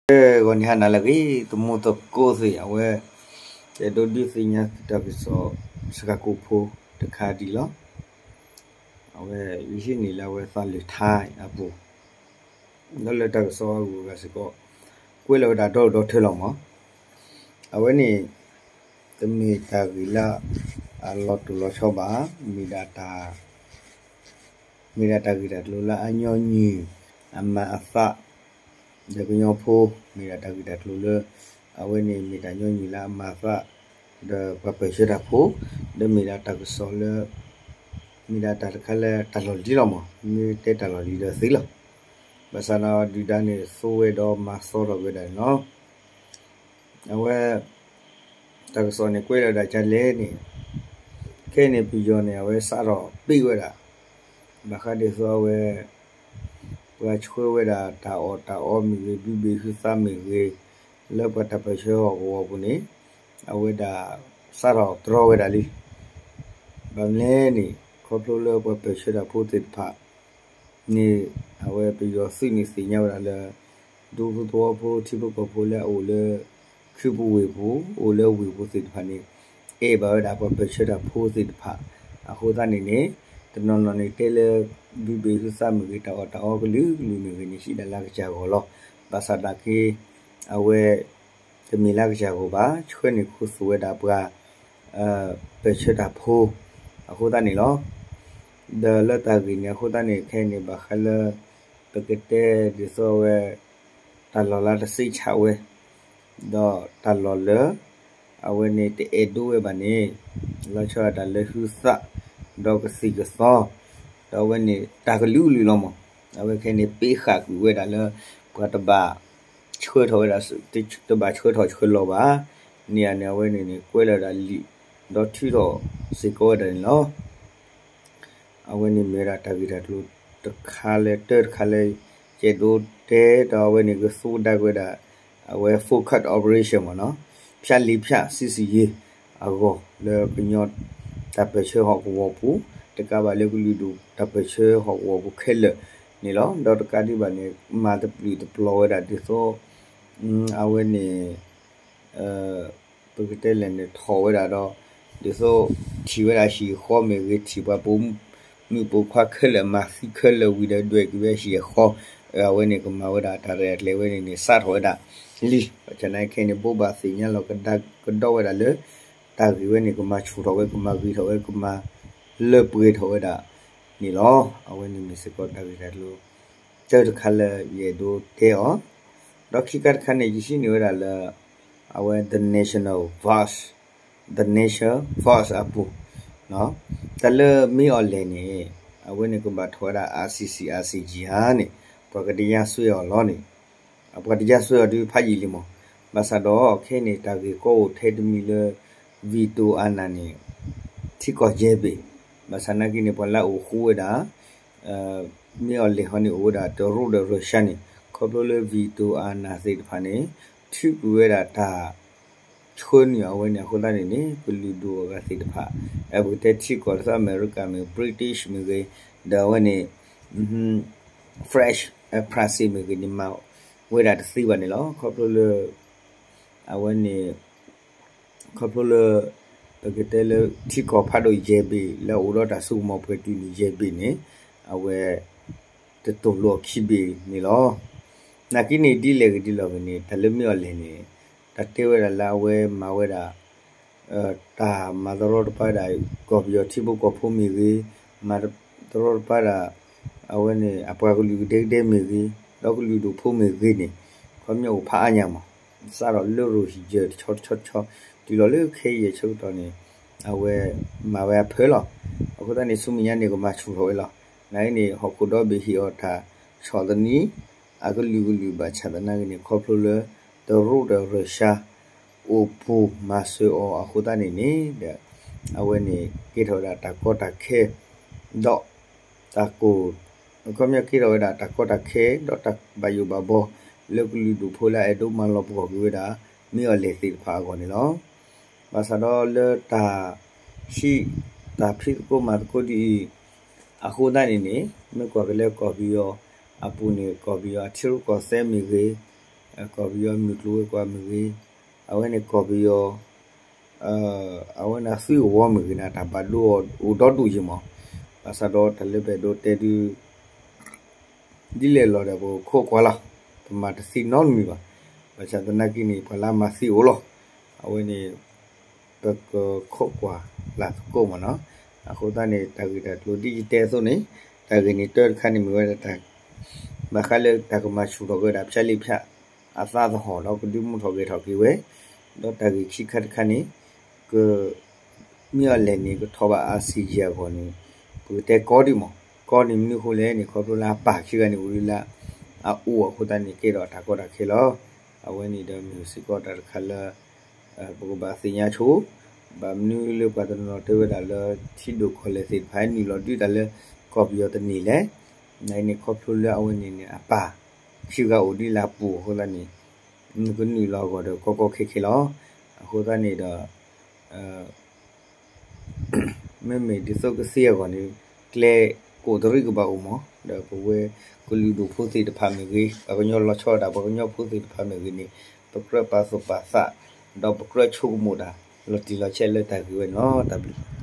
ဂီၤနံၤဟါနၤလၢအဂ့ၤ သမူသကိးသ့ၣ် အဝဲ ယအဲၣ်ဒိးဒုးသ့ၣ်ညါတၢ်ကစီၣ် စကၤကိၣ်ဖိတခါဒ်အံၤလီၤ. အဝဲယဟံးန့ၢ်လၢအဝဲသးလၢထါအပူၤ ဒီးလၢတၢ်ကစီၣ်အဂုၤအဂၤစ့ၢ်ကီး ကွဲးလီၤဝဲဒၣ်ဒီဒီထၢလီၤမး. အဝဲန့ၣ် တမ့ၢ်တၢ်ဂ့ၢ်လၢအလီၤတိၢ်လီၤဆီဘၣ်, မ့ၢ်ဒၣ်တၢ် မ့ၢ်ဒၣ်တၢ်ဂ့ၢ်တၢ်ကျိၤလၢအညီနုၢ်အမၤအသး ဒီးကညီဖိ, မ့ၢ်ဒၣ်တၢ်ဂ့ၢ်တၢ်ကျိၤလၢ အဝဲန့ၣ်မ့ၢ်တၢ်ညီနုၢ်လၢအမၤအသး ဒီးပှၤပၢၢ်ဆၢတၢ်ဖိ, ဒီးမ့ၢ်ဒၣ်တၢ်ကစီၣ်လၢ မ့ၢ်ဒၣ်တၢ်တခါလၢတၢ်လီၢ်လံၤလီၤမး, မ့ၢ်တဲတၢ်လီၢ်လံၤဒီးသ့လီၤ. ဘၣ်ဆၣ်ဒီးဒုၣ်ဒါန့ၣ် သိဝဲဒီးမၤသီထီၣ်ဝဲဒၣ်န့ၣ်လီၤ. အဝဲ တၢ်ကစီၣ်န့ၣ်ကွဲးလီၤဝဲဒၣ်ဒ်လဲၣ်န့ၣ်, ခဲအံၤန့ၣ် ပယီၤန့ၣ် အဝဲစးထီၣ်ပ့ၢ်ဝဲဒၣ် ဘၣ်ဃးဒ်သိးအဝဲ ပှၤဆှၢဝဲဒၣ်တၢ်အီၣ်တၢ်အီမ့ၢ်ဂ့ၤ, ဘုဘ့ၣ်ဟုသးမ့ၢ်ဂ့ၤ, လၢပှၤတၢ်ပၢၢ်ဆၢဟီၣ်ကဝီၤပူၤန့ၣ် အဝဲဒၣ်စးထီၣ်တြီဝဲဒၣ်လံ. ဘၣ်မနုၤလဲၣ်န့ၣ် ခီဖျိလၢပှၤပၢၢ်ဆၢတၢ်ဖိသ့ၣ်တဖၣ်န့ၣ် အဝဲပယီၤသုးန့ၣ်သ့ၣ်ညါဝဲဒၣ်လၢ ဒူသဝီဖိ ထံဖိကီၢ်ဖိလၢအအိၣ်လၢ ခရံာ်ဖိဝ့ၢ်ပူၤ အိၣ်လၢဝ့ၢ်ပူၤသ့ၣ်တဖၣ်န့ၣ် အဲၣ်ဘၣ်ဝဲဒၣ်ပှၤပၢၢ်ဆၢတၢ်ဖိသ့ၣ်တဖၣ် အဃိသတးန့ၣ်န့ၣ် တနီၤနီၤန့ၣ်တဲလၢ ဘုဘ့ၣ်ဟုသးမ့ၢ်ဂ့ၤ တၢ်အီၣ်တၢ်အီကလုာ်ကလုာ်မ့ၢ်ဂ့ၤန့ၣ် ဟံးဒၣ်လၢအကစၢ်ဂီၢ်လီၤ. ဘၣ်ဆၣ်သနာ်က့ အဝဲ တမ့ၢ်လၢအကစၢ်ဂီၢ်ဘၣ်, ဆှၢန့ၢ်ခူသူၣ်ဝဲဒၣ်ပှၤ ပၢၢ်ဆၢတၢ်ဖိ အဃိသတးန့ၣ်လီၤ. ဒီးလၢတၢ်ဂ့ၢ်န့ၣ်အဃိသတးန့ၣ် ခဲအံၤန့ၣ် ဘၣ်ဃးလၢ ပကတဲဒ်သိးအဝဲ တၢ်လီၢ်လၢတစ့းဆးဝဲ ဒီးတၢ်လီၢ်လၢ အဝဲန့ၣ်တအဲၣ်ဒိးဝဲဘၣ်န့ၣ် လီၤဆီဒၣ်တၢ်လၢဟုသး ဒီးကသံၣ်ကသီ ဒီးအဝဲန့ၣ်တၢ်ကလုာ်ကလုာ်လီၤမး. အဝဲခဲအံၤန့ၣ် ပ့ဃာ်ကွံာ်ဝဲဒၣ်လၢ ပှၤတဘၣ်ဆှၢထီၣ်ဝဲဒၣ် တဘၣ်ဆှၢထီၣ်ဆှၢလီၤဘၣ်န့ၣ်န့ၣ် အဝဲန့ၣ်န့ၣ် ကွဲးလီၤဝဲဒၣ်လံာ် ဒီးထုးထီၣ်စ့ၢ်ကီးဝဲဒၣ်န့ၣ်လီၤ. အဝဲန့ၣ်မ့ၢ်ဝဲဒၣ်တၢ်ဂ့ၢ်တၢ်ကျိၤတခါလၢတၢတခါလၢ ယအဲၣ်ဒိးတဲဒီးအဝဲန့ၣ်ကသူကဒါက့ၤဝဲဒၣ် အဝဲ focus operation မ့ၢ်နီၤ ဖၠါလံၤဖၠါဆံးဆံးယံာ်အဂီၢ်လၢကညီတၢ်ပၢၢ်ဆၢဟီၣ်ကဝီၤပူၤ တကးဘၣ်လၢကလုာ်ဒူၣ်တၢ်ပၢၢ်ဆၢဟီၣ်ကဝီၤပူၤခဲလၢာ်န့ၣ်လီၤ. ဒီးတကးဒံးဘၣ်န့ၣ် မၤတပျုာ်တပျီၤဝဲဒၣ်ဒ်သိး အဝဲန့ၣ် ပကတဲလဲၣ်န့ၣ် ထီၣ်ဝဲဒၣ်ဒီး ဒ်သိး ထံၣ်ဝဲဒၣ်ဟံၣ်ဃီမ့ၢ်ဂ့ၤ ထံၣ်ပှၤပိာ်မုၣ်ပိာ်ခွါခဲလၢာ်မၤသံခဲလၢာ်ဝံၤဒီး ဒွဲၣ်က့ၤဝဲဟံၣ်ဃီ အဝဲန့ၣ်ကမၤဝဲဒၣ်တၢ်ရဲၣ်တၢ်ကျဲၤဝဲန့ၣ်န့ၣ် စးထီၣ်ဝဲဒၣ်လံ. ဘၣ်ဆၣ်သနာ်က့ခဲအံၤန့ၣ် ဘိးဘၣ်သ့ၣ်ညါလီၤကဒါကဒီးဝဲဒၣ်လၢ တၢ်ဂ့ၢ်ဝဲန့ၣ် ကမၤဆူၣ်ထီၣ်ဝဲ ကမၤဂ့ၤထီၣ်ဝဲ ကမၤလၢပှဲၤထီၣ်ဝဲဒၣ်န့ၣ်လီၤ. အဝဲန့ၣ်မ့ၢ်စ့ၢ်ကီးတၢ်ဂ့ၢ်တၢ်ကျိၤ တၢတခါလၢယအဲၣ်ဒိးတဲအီၤ ဒီးခံခါတခါန့ၣ် ယဟံးန့ၢ်ဝဲဒၣ်လၢ အဝဲ The National Voice, The Nation Voice အပူၤ တၢ်လၢမ့ၢ်အီၤလဲၣ်န့ၣ် အဝဲန့ၣ်ကဘၣ်ထီၣ်ဝဲဒၣ် ICC ICJ ဧါန့ၣ် ပှၤကတရားစွဲအီၤလီၤန့ၣ် ပှၤတရားစွဲအီၤဒုးဖးယံာ်လံမး. ဘၣ်ဆၣ်ဒီးခဲအံၤန့ၣ် တၢ်ဂ့ၢ်ကီအိၣ်ထဲတမံၤလၢ veto အာဏာန့ၣ် ထံကီၢ်ယဲၢ်ဘ့ၣ် ဘၣ်ဆၣ်သနာ်က့န့ၣ် ပှၤလၢအအိၣ်ဃူဝဲဒၣ် မ့ၢ်အီၤလဲၣ်ဟီန့ၣ် အိၣ်ဝဲဒၣ်တရူးဒီးရၢၡါန့ၣ် ခီဖျိလၢ veto အာဏာသ့ၣ်တဖၣ်န့ၣ် ထုးကွံာ်ဝဲဒၣ်တၢ် ဆှၢနုာ်အဝဲန့ၣ် အဃိသတးန့ၣ်န့ၣ် ကလုာ်ဒူၣ်အဂၤသ့ၣ်တဖၣ် ပကတဲထံကီၢ်ဒ်သိးအမဲရကၤမ့ၢ် British မ့ၢ်ဂ့ၤ ဒီးအဝဲန့ၣ် French France မ့ၢ်ဂ့ၤန့ၣ် မၤဝဲဒၣ်တသ့ဘၣ်န့ၣ်လီၤ. ခီဖျိလၢ အဝဲန့ၣ် ခီဖျိလၢ ပကတဲလၢထံကီၢ်ဖးဒိၣ်ယဲၢ်ဘ့ၣ် လၢအအိၣ်ဒီးတၢ်စိကမီၤပှဲၤတုၤန့ၣ်ယဲၢ်ဘ့ၣ်န့ၣ် အဝဲ တတူၢ်လိာ်အခံဘ့ၣ်န့ၣ်လီၤ. နာ်က့န့ၣ်ဒ်လဲၣ်ဂ့ၤဒ်လဲၣ်ဂ့ၤန့ၣ် တၢ်လၢမ့ၢ်အီၤလဲၣ်န့ၣ် တၢ်တဲဝဲဒၣ်လၢအဝဲမၤဝဲဒၣ် တၢ်မၤတရီတပါဒၣ် ကီၢ်ပယီၤထံဖိကီၢ်ဖိမ့ၢ်ဂ့ၤ, မၤတရီတပါဒၣ် အဝဲန့ၣ် အပှၤကလုာ်ကဒဲကဒဲမ့ၢ်ဂ့ၤ, ဒီးကလုာ်ဒူၣ်ဖိမ့ၢ်ဂ့ၤန့ၣ် ခီပညီအိၣ်ဖးအါညါမး, စးထီၣ်လၢရိဟံၣ်ယၢၢ်တဆီတဆီတဆီ တုၤလီၤလၢခဲအံၤအဆၢကတီၢ်န့ၣ် အဝဲမၤဝဲအဖၢလီၤ. အဃိသတးန့ၣ် ဆူမဲာ်ညါန့ၣ် ကမၤဆူၣ်ထီၣ်ဝဲလီၤ. နာ်က့န့ၣ် ဟီၣ်ခိၣ်ဒီဘ့ၣ်ဟ့ၣ်အီၤတၢ်ဆီၣ်သနံး အကလုာ်ကလုာ်ဘၣ်ဆၣ်သနာ်က့န့ၣ် ခီဖျိလၢ တရူးဒီးရၢၡါ အိၣ်ပူၤမၤစၢၤအီၤအဃိသတးန့ၣ်န့ၣ် ဒီး အဝဲန့ၣ်ကဲထီၣ်ဝဲဒၣ်တၢ်ကီတၢ်ခဲ ဒီး တၢ်ကိၢ် ခီပညီကဲထီၣ်ဝဲဒၣ်တၢ်ကီတၢ်ခဲ ဒီးတၢ်ဘၣ်ယိၣ်ဘၣ်ဘီ လၢကလုာ်ဒူၣ်ဖိလၢအအဲၣ်ဒိးမၤလီၤပှီၢ်ကွံာ်ဝဲဒၣ် မ့ၢ်အီၤလဲၣ်သ့ၣ်တဖၣ်အဂီၢ်န့ၣ်လီၤ. ဘၣ်ဆၣ်ဒီးလၢတၢ်ဟံး တၢ်ဖံးသကိးမၤသကိးဒ်အံၤ အဃိသတးန့ၣ်န့ၣ် မ့ၢ်ကွၢ်က့ၤလၢကီၢ်ပယီၤအပူၤန့ၣ် ကီၢ်ပယီၤအထံရူၢ်ကီၢ်သဲးမ့ၢ်ဂ့ၤ, ကီၢ်ပယီၤမုၢ်ကျိၤဝဲၤကွာ်မ့ၢ်ဂ့ၤ, အဝဲန့ၣ်ကီၢ်ပယီၤ အဝဲန့ၣ်အသွံၣ်အဝီမ့ၢ်ဂ့ၤန့ၣ် တၢ်ဘၣ်ဒိအိၣ်ဒီဒူၣ်ယဲၢ်မး, ဘၣ်ဆၣ်ဒီးတၢ်လၢပအဲၣ်ဒိးတဲဒုး ဒ်လဲၣ်လီၤဒီး ပကခိးကွၢ်လီၤ, ပမၤတသ့နီတမံၤဘၣ်. ဘၣ်ဆၣ်သနာ်က့န့ၣ် ပှၤလၢအမၤသ့အိၣ်လီၤ. အဝဲန့ၣ် ပကခိးကွၢ်လၢ်သကိးမးနီၤ. အဃိသတးန့ၣ် တၢ်ဂ့ၢ်တၢ်ကျိၤဒ်ယတဲအသိးန့ၣ်, တၢ်ဂ့ၢ်န့ၣ်တၢတခါန့ၣ်မ့ၢ်ဝဲဒၣ်တၢ် ဘၣ်ဃးလၢတၢ်ကမၤဆူၣ်ထီၣ်က့ၤဒၣ်ဖၠၣ်လံဖၠၣ်အသးသဟီၣ်ဒီး ကဒုးမူထီၣ်ဂဲၤထီၣ်က့ၤဝဲ, ဒီးတၢ်ဂ့ၢ်ခံခါတခါန့ၣ် က မ့ၢ်အီၤလဲၣ်န့ၣ် ကထီၣ်ဘၣ် ICJ အဂီၢ်န့ၣ် ပကတဲကီဒံးမး, ကီန့ၣ်မနုၤအဃိလဲၣ်န့ၣ် ခီဖျိလၢအပၢ်ခံဂၤန့ၣ် အိၣ်ဒံးလၢအအိၣ်အဃိသတးန့ၣ် ကဲထီၣ်တၢ်ကီတၢ်ခဲလီၤ. အဝဲန့ၣ်ဒီးမ့ၢ်စ့ၢ်ကီးတၢ်တခါလၢ ပကဘၣ်သ့ၣ်ညါဆိ, ဘၣ်မနုၤလၢပှၤတနီၤနီၤတဲဝဲဒၣ်လၢ ထံဒိၣ်ကီၢ်လဲၢ်သ့ၣ်တဖၣ် နုာ်လီၤဒုးတၢ်လၢကီၢ်ပယီၤတန့ၢ်လဲၣ်, နန့ၣ်ခီဖျိလၢအဝဲန့ၣ်န့ၣ် အပၢ်ခံဂၤအိၣ်ဒံးလၢအပူၤအဃိသတးန့ၣ် နကနုာ်လီၤအဂီၢ်ဒီးကီကီခဲခဲလီၤ. အဃိသတးန့ၣ်ဒီး မ့မ့ၢ်ဒ်သိးကသ့အဂီၢ်န့ၣ် ကျဲကိးတရံးကဘၣ်အိၣ်မး, ဒီးပဝဲကလုာ်ဒူၣ်ဖိသ့ၣ်တဖၣ်မ့ၢ်ဂ့ၤ, ပှၤကညီလီၤဆီဒၣ်တၢ် ပှၤကညီဖိသ့ၣ်တဖၣ်မ့ၢ်ဂ့ၤန့ၣ် ပကြၢးပာ်သူၣ်ပာ်သး ဒီးပကြၢးဆိကမိၣ်တၢ် လီၤတံၢ်လီၤဆဲးလၢတၢ်ဂ့ၢ်ဝဲန့ၣ်လီၤ. တၢ်ဘျုး